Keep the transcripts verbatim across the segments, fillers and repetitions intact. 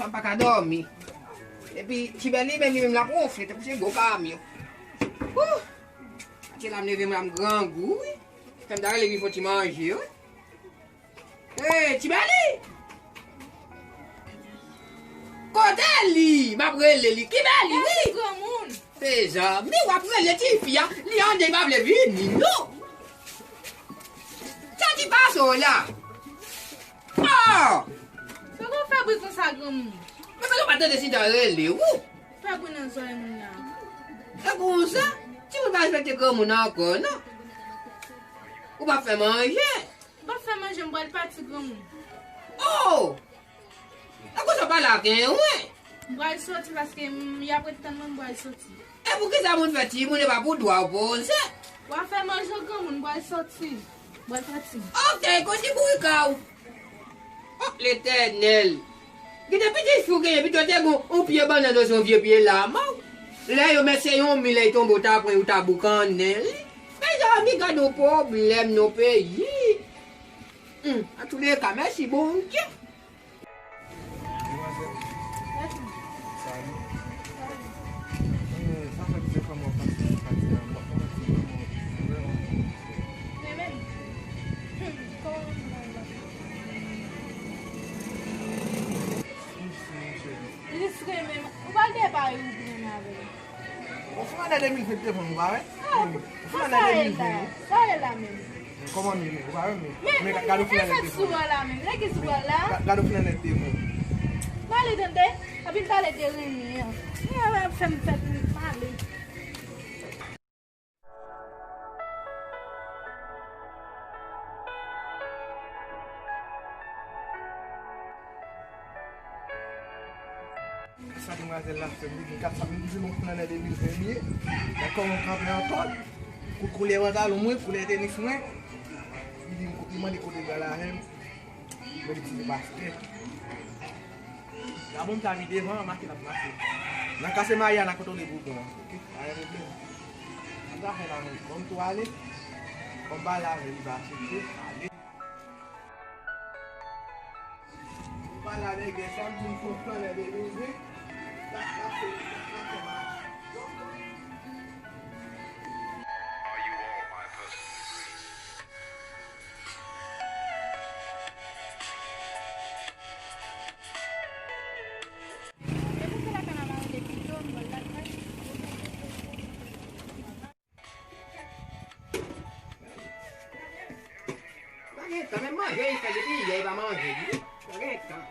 M pa ka dòmi. Epi Tibèli menm, li menm l ap wonfle tankou se gwo kamyon. Wouh! Maten la m leve m la m grangou wi. Fè m ta rele vin fè yon ti manje wi. Hey, Tibèli! Kote li? M ap rele li. Kibèli, wi! Mèsi, granmoun. Mezanmi, w ap rele tifi a, li anndan, li pa vle vini, non! Sa ki pase w la? Oh! Poko fè bri konsa, granmoun. Men fè nou pa tande si ta rele w. Fè bri nan zòrèy moun nan. E konsa, timoun pa respekte granmoun ankò, non. Ou pa fè manje. M p ap fè manje, m pral pati, granmoun. Oh! E konsa w pale ak en wen? M pral soti paske m, y ap ret tann mwen, m pral soti. E poukisa moun fè timoun e pa pou dwa w poze? W a fè manje, granmoun, m pral soti. M pral pati. Ok, konti bourika w. Oh, Letènèl! Kite pitit fi w genyen, pito te gen yon pye bannann osnon vye pye lama w. Lè yo mèt se yon mi lè l tonbe w ta pran l ou ta boukannen li. Mezanmi, gad yon pwoblèm nan peyi. Hmm, antouleka, mèsi Bondye. Demwazèl. Salut. Eh, sa fè plizyè fwa mwen pase nan katye a, mwen pa konn si mwen vrèman. Men menm. Hmm, kòman mwen la? Jis renmen, ou pa l te pare ou renmen avè l. Ou fè ane de mil ven devan, ou pa wè? Ah, ou fè ane de mil ven, wi. Sa ye la menm? Kòman nou ye menm? Ou pa wè menm? Men, men gade ou fè ane devan. Sa k sou wòl la menm? Legliz ou pral la? Ga-, gade ou fè ane devan. Pale tande, epi m pale de renmen an. Fè m fè m pale. Sa demwazèl la fè m, li gen kat sa m di l, on flannè de mil ven m ye. Gad kòman m kanpe an tòl. Kou-, koulè pantalon mwen, koulè tenis mwen. Li di m, li mande kote m pral avè m. Mwen di m se pastè. Gabon m ta vin devan an, mache l ap mache. Nan kase Maryana kote w le boubon an, oke? Pa gen pwoblèm. Sa m ta fè la menm? Bon, m tou ale. Bon, m pale avè li, li pa aksepte. Ale. Ou pale avè nèg sa, m di m fon flannè de mil ven. L ap, l ap fè, l ap fè mache. Pa gen tan, menm manje li fè depi yè, li pa manje li. Pa gen tan.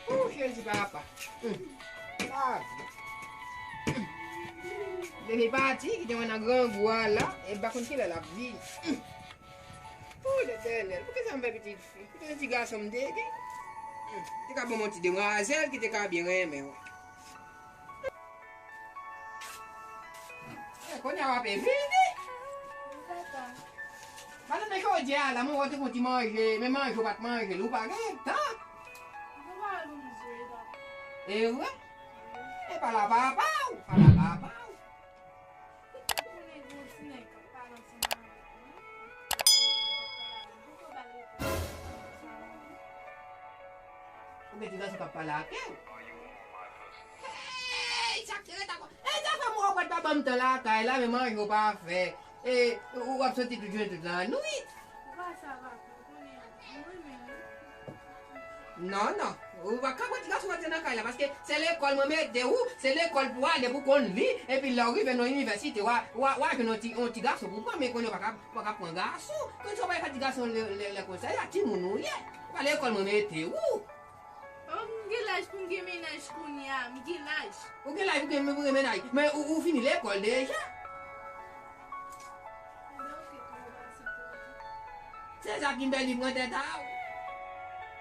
Ooh, Jezi papa. Hmm. Ah. Hmm. Depi pati, kite mwen nan grangou a la, e m pa konn kilè l ap vini. Hmm. Ooh, Letènèl, poukisa m fè pitit fi? Poukisa se ti gason m te gen? Hmm. Te ka ban m yon ti demwazèl ki te ka byen renmen w. E, kounye a w ape vini? Madanm nan jodi a la, mwen wè w te fè yon ti manje, men manje w pa t manje l, ou pa gen tan. E vre? E pale a papa w, pale a papa w. Ou gen ti gason k ap pale ak ou? Hey, sa k te ret akò? Hey, sa fè mwen wè w pa t ba ban m tan lakay la, men manje w pa fè. E, ou ap soti tout jounen tout lannwit. Ou pa sa, papa, ou konnen mwen renmen li. Non, non. Ou pa ka pran ti gason w antre nan kay la, paske se lekòl mwen mete w, se lekòl pou w ale pou w konn li, epi lè w rive nan inivèsite, w a, w a, w a jwenn yon ti, yon ti gason pou w pran, men konnen w pa ka, w pa ka pran gason. Konsa w pa ka fè ti gason lè, lè, lè konsa, e a timoun ou ye. Pa lekòl mwen mete w. Oh, m gen laj pou m gen mennaj kounye a, m gen laj. Ou gen laj pou gen, pou gen mennaj, men ou, ou fini lekòl deja. Se sa ki m pèdi pran tèt a ou.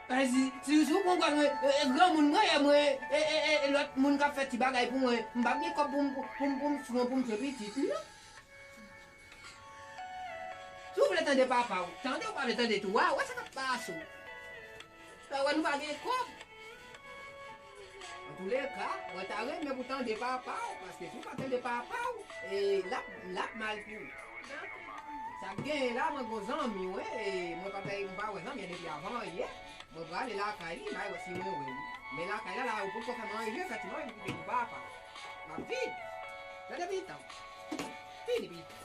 E si, si, si ou pran gwa mwen, e, e, granmoun mwen ye mwen, e, e, e, e, lòt moun k ap fè ti bagay pou mwen, m p ap gen kòb pou m, pou m, pou m, pou m, pou m swen pitit, non. Si w vle tande papa w, tande, ou pa vle tande tou a, wè sa k ap pase w. Sa wè nou pa gen kòb. Antouleka, mwen ta renmen pou tande papa w, paske si w pa tande papa w, e, l ap, l ap mal pou ou. Sa k genyen la, mwen gon zanmi, wi, e, mwen pa, mwen pa wè zanmi an depi avan yè. Mwen prale lakay li, m al wè si mwen wè li. Men lakay la, la, ou poko fè manje, fè ti manje, kite pou papa. M ap vin. Gade pitit an. Vini, pitit.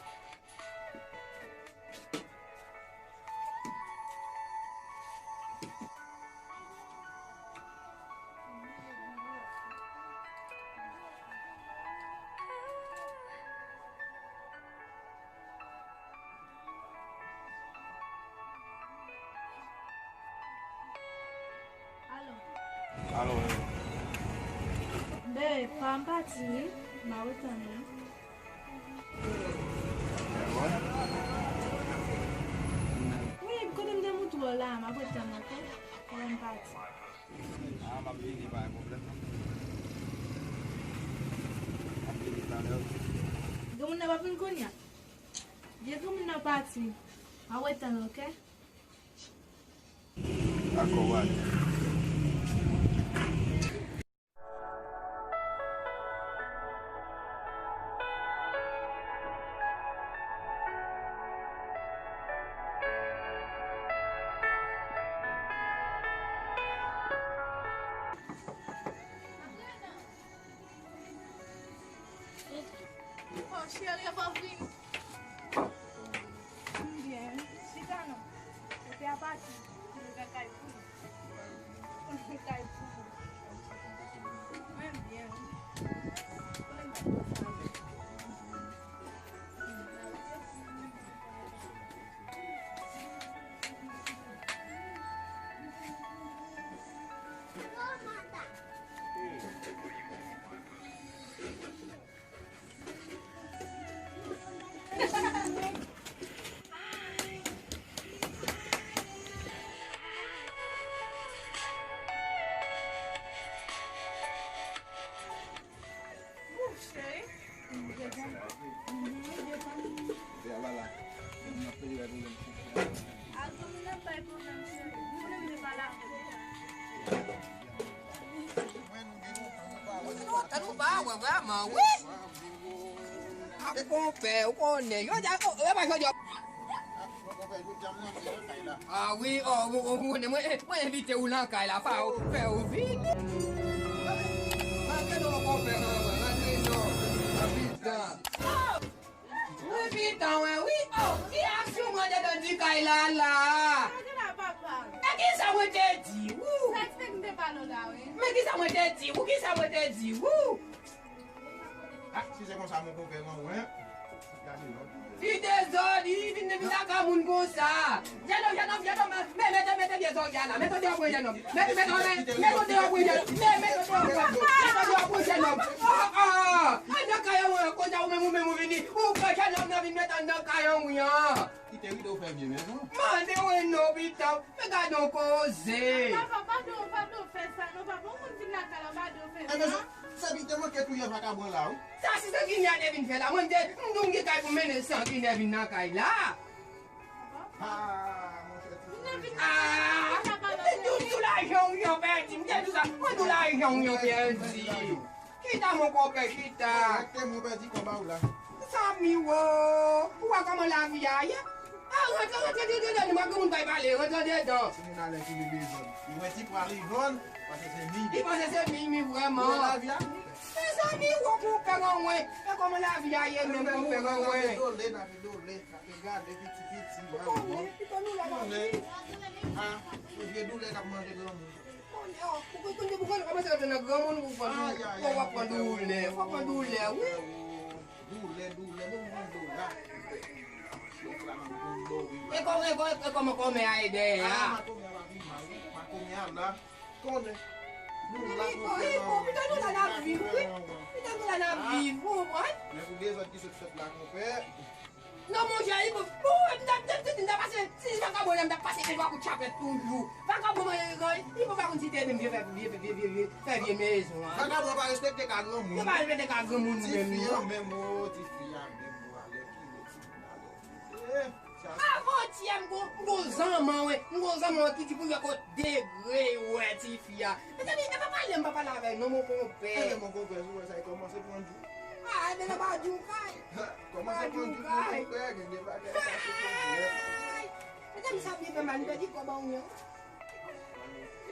Alo. Alo. Be, pa m pati wi, m a retann ou. Wi, kote m te montre w la, m ap retann ou, oke? Fò m pati. Ah, m ap vini, pa gen pwoblèm non. M ap vini talè, oke? Granmoun nan p ap vin kounye a. Vye granmoun nan pati. M ap retann ou, oke? Dakò, w ale. Oh, cheri, e pa vre. M byen. Chita non. Ou te a pati. Nou gen kay pou nou. Kay pou nou. Mwen byen. Konnen m pa t konn sa. Lontan nou pa wè vrèman, wi. Ak konpè, ou konnen, jodi a, oh, e pa jodi a. Ah wi, oh, ou, ou, ou konnen, mwen, mwen envite ou nan kay la, fò ou fè ou vini. Rantre non, konpè, rantre non, rantre non. Wi, pitan, wi, wi, oh, ki aksyon mwen te tande kay la, la? Gade la, papa. E kisa mwen te di ou? Sa eksplike m te pale w la, wi. Men kisa mwen te di ou? Kisa mwen te di ou? Ah, si se konsa, mon konpè, mwen, mwen, gade lòt. Li dezòd, li vin, vin nan kay moun konsa. Jennonm, jennonm, jennonm, men, mete, mete vye zòrye a la. Mete w deyò pou jennonm. Mete, mete, mete, mete w deyò pou jennonm. Mete, mete w deyò pou jennonm. Mete w deyò pou jennonm. Oh, oh. Mwen nan kay an, mwen, konsa ou menm, ou menm, ou vini. Ou pran jennonm nan vin mete anndan kay an, wi, an. Kite rido fè vye mezon. Mande w non, pitan. Men gade yon koze. Papa, pa do, pa do fè sa, non, papa. Yon moun vin lakay la, pa do fè sa. Enben, se, se li te manke touye vakabon la, wi. Sa, si se Ginia te vin fè la, mwen, m te, m di w m gen kay pou m mennen san Ginia vin nan kay la. Ah, monchè, ti... Ah, m te di w sou lajan w, jan pèdi, m te di w sa, mwen di w lajan w, jan pèdi. Chita, mon konpè, chita. Kòrèkteman, ou pèdi kòb a ou la. Zanmi, wo, ou wè kòman lavi a ye? Ah, rantre, rantre, rantre, rantre, mwen, granmoun pa pale, rantre dedan. Timoun alè ki li bezwen. Li wè ti pwa li jòn, panse se mi. Li panse se mi, mi vrèman. Ou wè lavi a? Mezanmi, wo, konpè, mwen, e kòman lavi a ye menm, konpè, mwen? N ap dole, n ap dole, n ap gade piti piti, mwen, mwen. Konnen, ah, se vye doulè k ap manje granmoun. Konnen, oh, ou konn, ou konn, ou kòmanse rantre nan granmoun, ou pran doulè, w ap pran doulè, w ap pran doulè, wi. Doulè, doulè, bon, bon, doulè. E kò-, e kò-, e kòman kòmè a ye dèyè a? Ah, makomè a pa pi mal, wi. Makomè a la, konnen. Nou la pou fè, wi, bon, pitan nou la n ap viv, wi. Pitan nou la n ap viv, ou konprann? Men pou dezòd ki sot fèt la, konpè. Non, monchè, li bon, bon, m t ap, m t ap, m t ap pase, si vakabon la, m t ap pase de twa kout chapèt toujou. Vakabon manje gran, li bon, pa konn si te menm vye fè, vye fè, vye, vye, vye, fè vye mezon an. Vakabon pa respekte ka granmoun. Yo pa respekte ka granmoun menm, non. Tifi an menm, o, tifi a menm, o, alè ki lè timoun alè. Eh, sa. Avantyè, m gon, m gon zanman, wi. M gon zanman ki di pou l wè kot degre, wè, tifi a. Mezanmi, e pa pale, m pa pale avè l, non, mon konpè. Enben, mon konpè, si w wè sa, e kòmanse pran djou. Ah, enben, nan pa djou kay. Kòmanse pran djou pou konpè, gen de bagay sa se konpè. Ay! Mezanmi, sa byen fè mal, li pèdi kòb an wi an.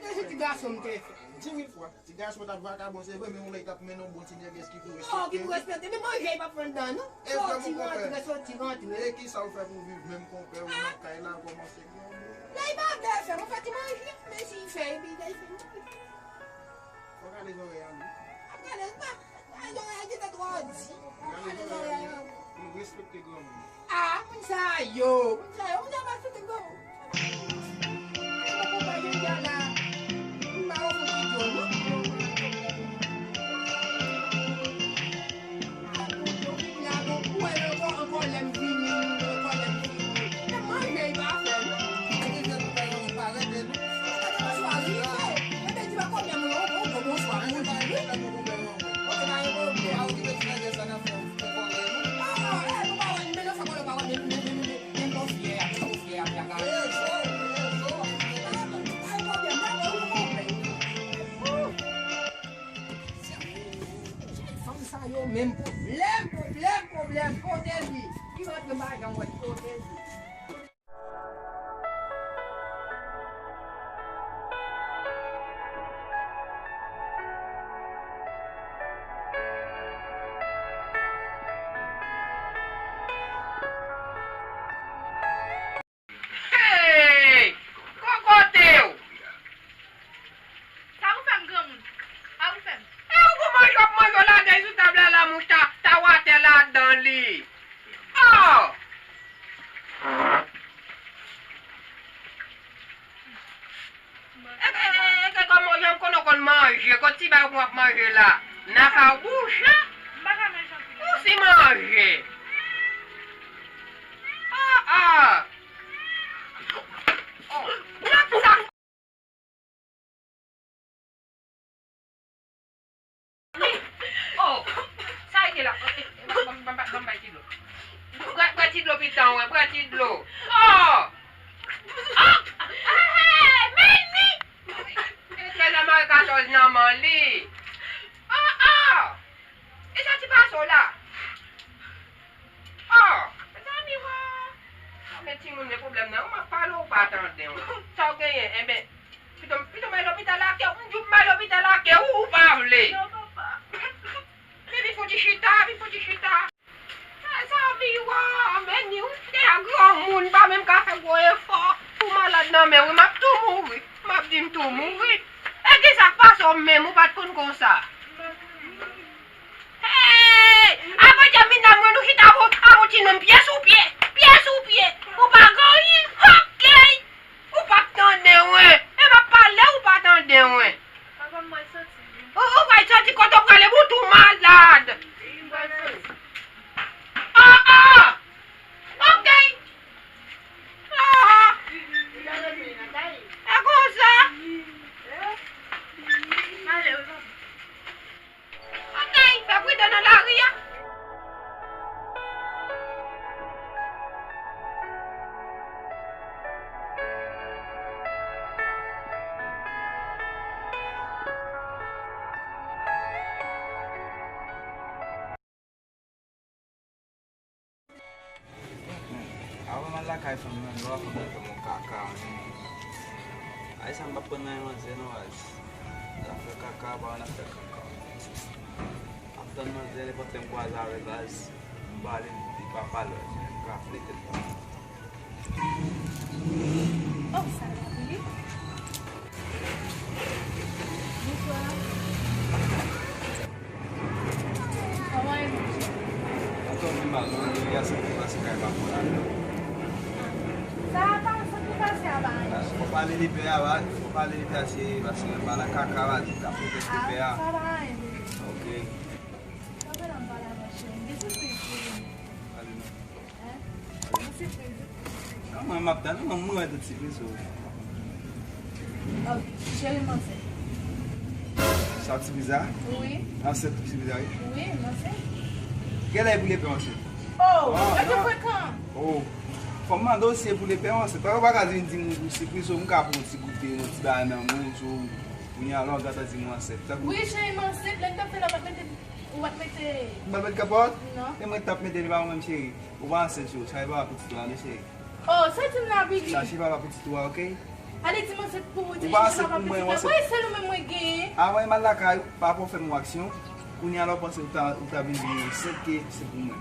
Li Se ti gason m te fè. Di mil fwa. Ti gason t ap vakabon, se vre, men yon lè li t ap mennen yon bon ti nègès ki pou respekte. Oh, ki pou respekte. Men manje, li p ap fè anndan, non. Soti, rantre, soti, rantre. E kisa w fè pou viv menm konpè ou nan kay la, kòmanse granmoun? Lè li pa vle fè, mwen fè ti manje. Men si l fè, epi lè li fè manje. Fò w gade zòrèy a, wi. Ap gade, pa, pa zòrèy a gentan twò di. Gade zòrèy a, wi. Pou l respekte granmoun. Ah, moun sa yo, moun sa yo, moun sa yo pa sou tout bon. Mwen konpè jodi a la, m pa yon moun ki djòl, non. Ah, moun yo vini la, bon, ou wè ankò, ankò lè m vini, ankò lè m vini. Men manje, li pa fè, non. Mwen te di bonswa rive. Mwen te di pa konbyen moun, yon gwo bonswa pou di, wi. Ok, pa gen pwoblèm. Fanm sa yo menm pwoblèm, pwoblèm, pwoblèm, kote li? Ki rantre majan mwen, kote li? Hey! Kokote w! Sa ou fè m, granmoun? Sa ou fè m? E ou gon manje w ap manje w ladan sou tab la, la mouch ta, ta watè ladan li. Oh! E, e, e, e, kòman jan m konnen w konn manje, kòm ti bagay w ap manje la. Nan sa w bouche. M pa ka manje anpil. Ou si manje. Ah, ah. Oh, sa, sa. Oh, sa rete la. Eh, eh, ban, ban, ban, ban m bay ti dlo. Bwè, bwè ti dlo pitan, wè, bwè ti dlo. Oh! Ah! Eh, men ni! Trèz a mare katòz nan men li. Ah, ah! E sa ti pase w la? Oh, mezanmi, wa. Sa men timoun, men pwoblèm nan, ou m ap pale, ou pa tande, wi. Sa w genyen? Enben, pito, pito m al lopital la ke ou, m di w m al lopital la ke ou, ou pa vle. Non, papa. Men vin fouti chita, vin fouti chita. Mezanmi, wa, men ni, ou te a granmoun, pa menm ka fè gwo efò. Ou malad nan men, wi, m ap tou mouri. M ap di m tou mouri. E kisa k pase w menm, ou pa t konn konsa? Hey! Avanjè, medam, mwen nou chita avè w, avè w ti nonm pye sou pye, pye sou pye. Ou pa gen anyen. Ok! Ou p ap tande, wen. E m ap pale, ou pa tande, wen. Papa, m pral soti. Ou, ou pral soti kote w prale, bout ou malad. M pral soti. Ah, ah! Ok! Ah! E konsa? Ok, fè pridan nan lari a. Avan m al lakay fanm nan, lè w a fanm nan fè m yon kaka, men. Ay sa m p ap pran nan yon manzè non, baz. Zafè kaka, pa nan afè kaka. M ap tann manzè, nenpòt lè m kwaze avè l, baz. M pale, li pa pale, m ka flete l. Oh, sa la, wi. Bonswa. Kòman e, monchè? Mwen tonbe mal, non, depi a soti pase kay pa bon la. Sa pa soti pase a, pa anyen. Fò pale de pè a, pa, fò pale de pè a, se, paske m pa nan kaka, pa di, ta fout pè a. Ah, sa pa anyen. Ok. Sa fè la m pale avè w, cheri. M gen sipriz pou ou. Pale non. Hein? Yon sipriz. Non, mwen, m ap tann ou, mwen, mwen wè tout sipriz ou. Ok, cheri, m ansent. Sa sipriz la? Wi. Ansent pou sipriz la, wi? Wi, m ansent. Genlè pou lepè ansent. Oh, ah, yo te non. Frekan. Oh. Fò m mande w si e pou lepè ansent. Paske w pa ka vin di m ou sipriz, ou m ka pran yon ti goute, yon ti bagay nan men w, ou, kounye a la w gentan di m ou ansent. Tankou wi, cheri, m ansent. Lè m t ap fè la, m ap mete Ou pa t mete. Ou pa t mete kapòt? Non. E mwen t ap mete li pa mwen menm, cheri. Ou pa ansent, cheri. Chache papa pitit ou a, non, cheri. Oh, sa di m nan, Billy. Chache papa pitit ou a, ok? Ale di m ansent pou ou, di Ou pa ansent pou mwen, ou ansent. Wi, sèl ou menm mwen genyen. Avan m al lakay ou, papa w fè m yon aksyon. Kounye a la w panse ou ta, ou ta vin di m ansent ke se pou mwen.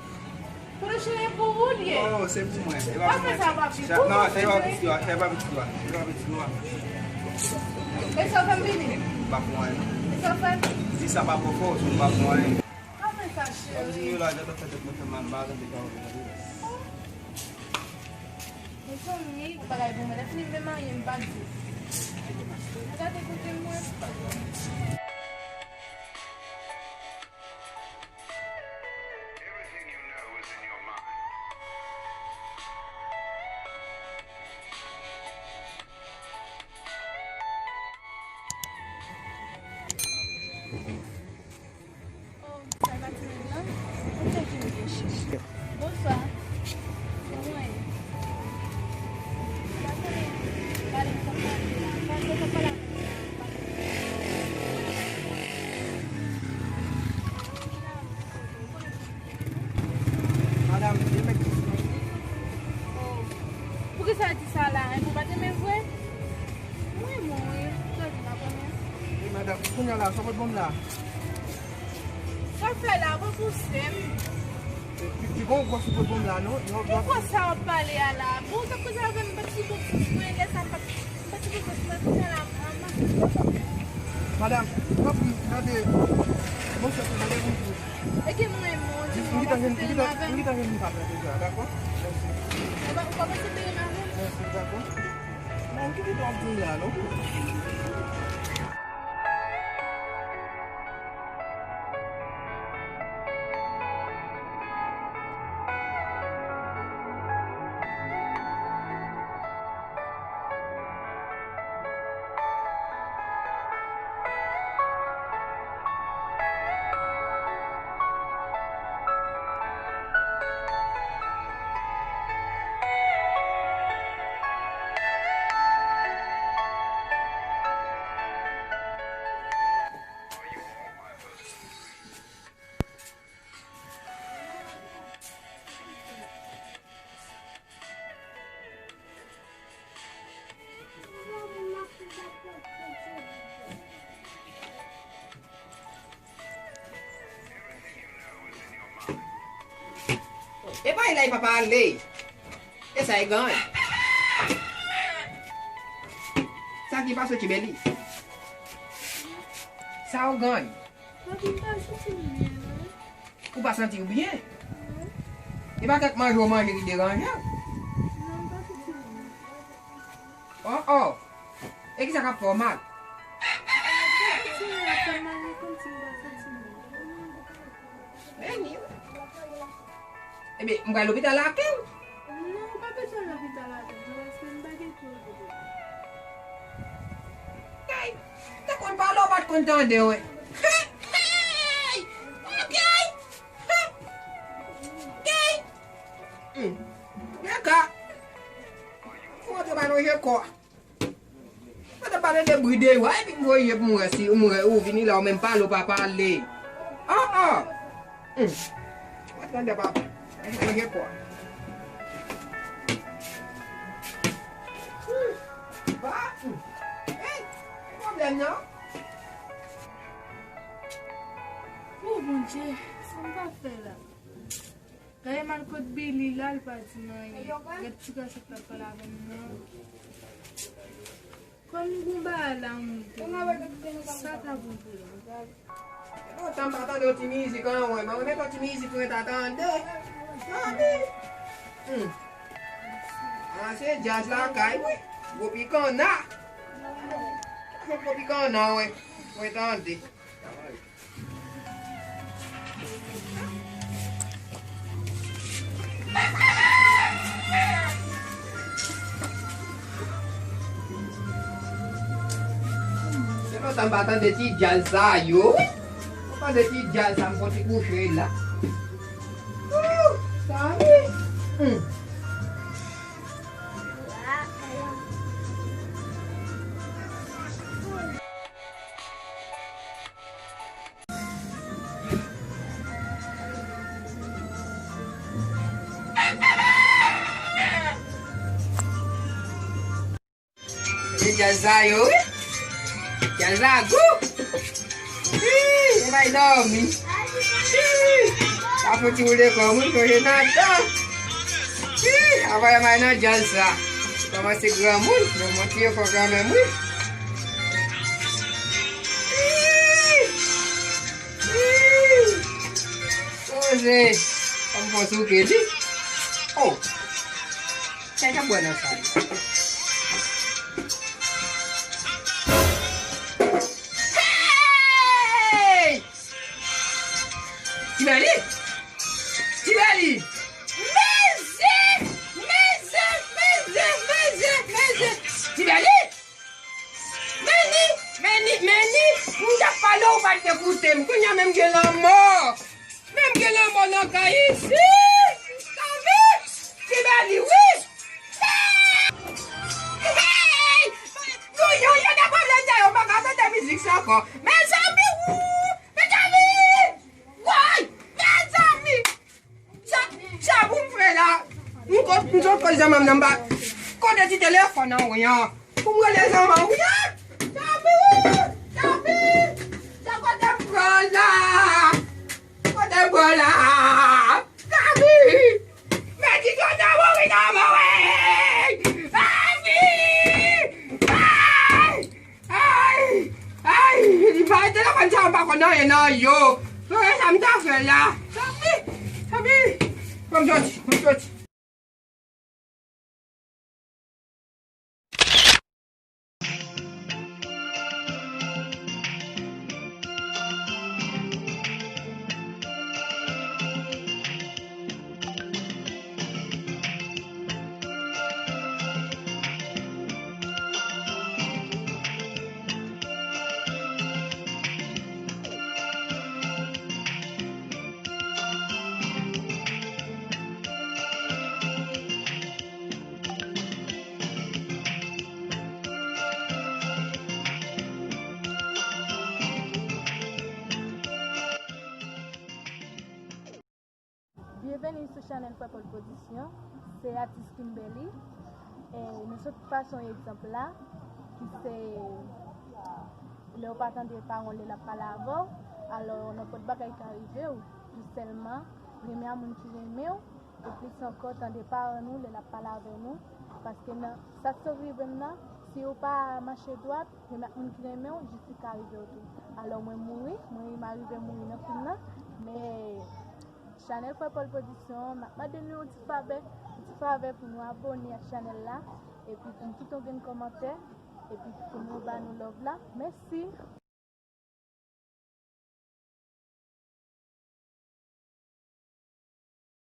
Podo cheri, e pou ou l ye. Oh, se pou mwen. E pa pou mwen. Sa, non, e pa pitit ou a, e pa pitit ou a, e pa pitit ou a. E sa w fè m vini? M pa pou anyen, non. E sa w fè m? Di sa pa pou fò, m pa pou anyen. Pa fè sa, cheri. Mezanmi, ou pa gade kote m wè. Oh, sa va ti nèg lan? Mwen te vin byen chèche. Bonswa. Kòman w ye? M pa konnen. Pale m sa pale la. Pale m sa pale la. Madanm, de mèt dis. Oh. Poukisa w di sa la? Enben, w pa t renmen vre? Mwen, mwen, wi. Sa w di la, konnen? Wi, madanm. Kounye a la, sa w pot ban m la? Sa w fè la, w pa pouse m. Pi, pi bon, gwòs ou pot ban m la, non? Yon, yon. Poukisa w ap pale a la? Bon, sa koze avè m, m pa t sou bon sans mwen, lè sa m pa t, m pa t sou bon sans mwen, kounye a la, m, m, Madanm, tanpri, gade, monchè, se gade pou ou. E ke mwen, mon, di m, m gentan jwenn, m gentan jwenn kòb la deja, dakò? Mèsi. Ou pa, ou pa pase peye m avè m? Mèsi, dakò. Bon, ki te ap di m la, non? E pa e la e papa ale. E sa e ganny. Sa ki pase Kimberly? Sa ou ganny? Papi, m pa santi m byen, non. Ou pa santi w byen? Non. E pa kèk manje w manje ki deranje w? Non, m pa santi m byen. Oh, oh. E kisa k ap fè w mal? Kòmsi m ap fè m mal, men kòmsi m pa santi m byen. Ebyen, m pral lopital avè w. Non, ou pa bezwen lopital avè m, non, paske m pa gen kò. Kay, te konn pale, ou pa t konn tande, wi. Hey! Hey! Kay! Kay! Hmm. Nèg la. Ou antre pa lonje kò. Mwen te pale de bri de wa, epi m voye pou m wè si, m wè ou vini la, ou menm pale, ou pa pale. Ah, ah. Hmm. Mwen tande papa. Mwen gen pwa. Hmm. Ba, hmm. Hey, ki pwoblèm nan? O Bondye, sa m pa fè la? Gade m al kot Billy la, l pa di m anyen. Gad ti gason k t ap pale avè m nan. Kòm gon bagay la, m di, sa ta bon pou li. Lontan m pa tande yon ti mizik anwen, mwen renmen yon ti mizik pou mwen ta tande. Tande. Hmm. Ah, se djaz lakay, wi. Gwo pikanna. Gwo pikanna, wi. Mwen tande. Se lontan m pa tande ti djaz sa yo, wi. M tande ti djaz sa, m fon ti kouche la. Ooh, sa wi. Hmm. E Djaz sa yo, wi. Djaz la gou. Ih, ou bay dòmi. Ih, sa fouti woule kò moun, sonje nan tan. Ih, avè m al nan djaz sa. Kòmanse granmoun, men monte yo fò kanmenm, wi. Ih, ih. Sonje, kòm fò souke li. Oh. Kèk ap bwè nan sa yo. Hey! Ti Bèli! Ti Bèli! Mezi! Mezi! Mezi! Mezi! Mezi! Ti Bèli! Meni, meni, meni, m t ap pale, ou pa t vle koute m. Kounye a menm gen lanmò. Menm gen lanmò nan kay isi. Tanvi, Ti Bèli, wi. Hey! Yo, yo, yo, nan pwoblèm sa, yo pa ka tande mizik sa ankò. Mezanmi, wou! Mezanmi! Woy! Mezanmi! Sa, sa pou m fè la? M ko-, m sot kote zanmanm nan, m pa kote ti telefòn an, wi, an. Pou m rele zanmanm, wi, an. Chapi, wi, Chapi. Sa kote m pran la? Kote m pran la? Chapi. Men ti kote mouri nan mwen, wi. Chapi. Ay! Ay! Ay! Li pa telefòn sa, m pa konn anyen nan yo. Tande sa m ta fè la. Chapi! Chapi! Ban m soti, ban m soti. Byenveni sou chanèl Frè Paul Production. Se atis Kimberly. E nou sot pase yon egzanp la, ki se lè w pa tande paran w lè l ap pale avè w, alò nenpòt bagay ka rive w. Tou sèlman, renmen a moun ki renmen w, e plis ankò, tande paran nou lè l ap pale avè nou. Paske nan sa k sot rive m nan, si w pa mache dwat, renmen ak moun ki renmen w, jistis ka rive w tou. Alò mwen mouri, mwen m arive mouri nan fim nan, men chanèl Frè Paul Production, m ap mande nou yon ti favè, yon ti favè pou nou abòne ak chanèl la, epi pou nou kite yon grenn kòmantè, epi pou nou ba nou love la. Mèsi.